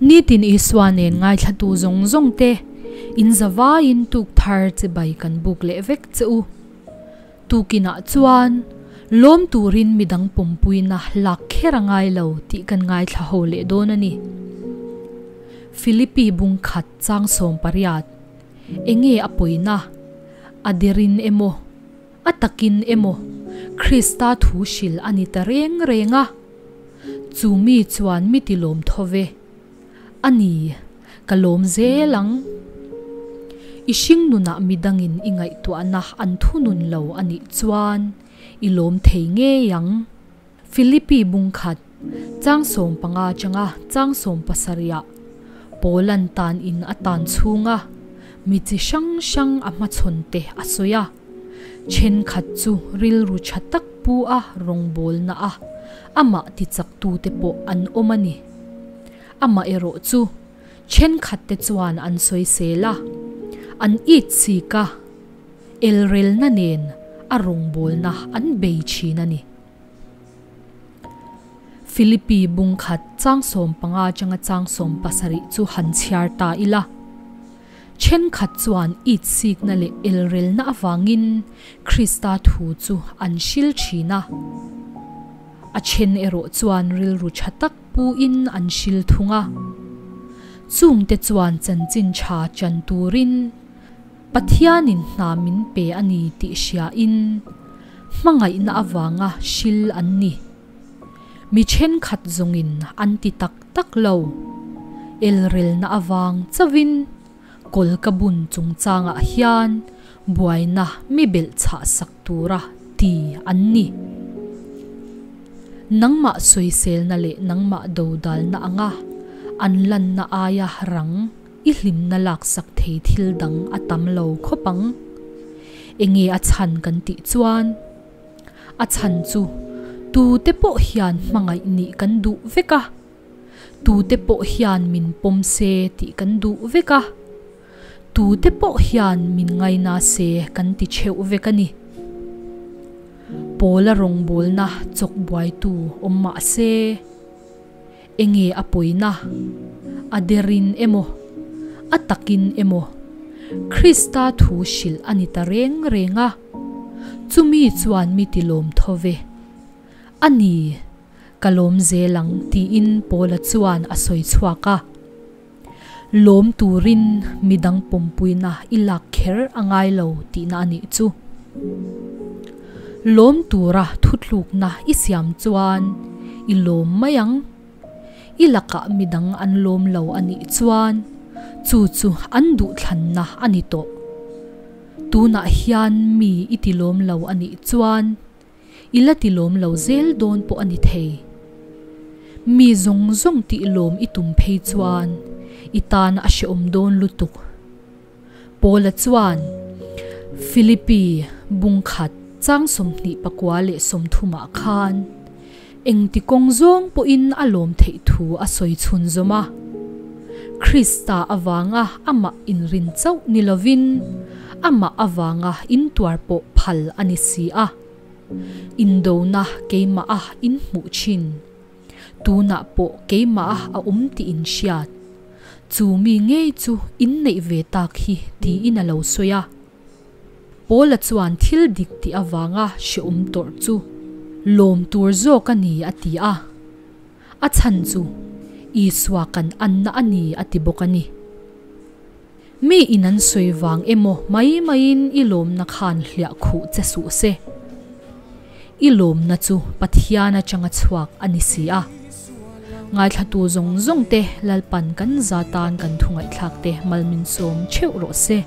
Nitin Isua nen ngaithlatu zawng zawng te in zavaiin tuk thar chibai kan buk leh vek che u. Tukinah chuan lawm turin midang pawmpuina lak kher a ngai lo tih kan ngaithla ho leh dawn a ni. Philippi bung khat chang 80, Enge a pawina? A derin emaw, a takin emaw Krista thu hril a ni ta reng reng a. Chu mi chuan mi ti lawm tho ve. A ni, ka lawm zel ang. I hring nunah midangin i ngaihtuahna an thunun lo a nih chuan i lawm thei ngei ang. Philippi bung khat, chang 15 atanga chang 70ah Paula'n tan in a tan chhunga mi chi hrang hrang a hmachhawn te a sawi a. Thenkhat chu rilru tha tak pu a rawngbawlna a amah tichaktute pawh an awm a ni. Amaherawh chu thenkhatte chuan an sawisel a, an it chik a, elrelna nen a rawngbawlna an bei thin a ni. Philippi bung khat chang 15 atanga chang 70 chu han chhiar ta ila. Thenkhat chuan it sikna leh elrelna avangin Krista thu chu an hril thin a. A then erawh chuan rilru tha tak puin an hril thung a. Chungte chuan chanchin tha chan turin Pathianin hna min pe a ni tih hriain hmangaihna avanga hril an ni. Mi thenkhat zawngin an ti tak tak lo. Elrelna avang chauhin kawl ka bun chungchangah hian buaina mi belh chhah sak tura ti an ni. Nangmah sawiselna leh nangmah dodalna anga an lanna aia rang i hlimna laksak thei thil dang a tam lo khawp ang. Enge a chhan kan tih chuan? A chhan chu tute pawh hian hmangaih nih kan duh vek a, tute pawh hian min pawm se tih kan duh vek a, tute pawh hian min ngaina se kan ti theuh vek a ni. Pawla rawngbawlna chawk buaitu awm mah se, enge a pawina? A derin emaw, a takin emaw, Krista thu hrilh a ni ta reng reng a, chumi chuan mi ti lawm tho ve. A ni, ka lawm zel ang tiin Paula chuan a sawi chhuak a. Lawm turin midang pawmpuina i lak kher a ngai lo tihna a nih chu. Lawm tura thutlukna i siam chuan i lawm mai ang. I lakah midang an lawm lo a nih chuan chu chu an duhthlanna a ni tawh. Tunah hian mi i ti lawm lo a nih chuan i la ti lawm lo zel dawn pawh a ni thei. Mi zawng zawng tih lawm i tum phei chuan i tan a hrehawm dawn lutuk. Paula chuan Philippi bung khat chang 24 leh 30 ah khan engti kawng zawng pawhin a lawm theih thu a sawi chhun zawm a. Krista avanga amah inrin chauh ni lovin amah avanga intuar pawh phal a ni si a. Indona keimah a inhmuh thin. Tunah pawh keimah a a awm tih in hriat. Chu mi ngei chu in neih ve tak hi tiin a lo sawi a. Paula chuan thil dik tih avanga hrehawm tawrh chu lawm tur zawk a ni a ti a. A chhan chu Isua kan anna a ni a ti bawk a ni. Mi in an sawi vang emaw mai maiin i lawmna khan hliah khuh che suh se. I lawmna chu Pathian atanga chhuak a ni si a. Ngaithlatu zawng zawng te Lalpan kan za tan kan thu ngaihthlak te mal min sawm theuh rawh se.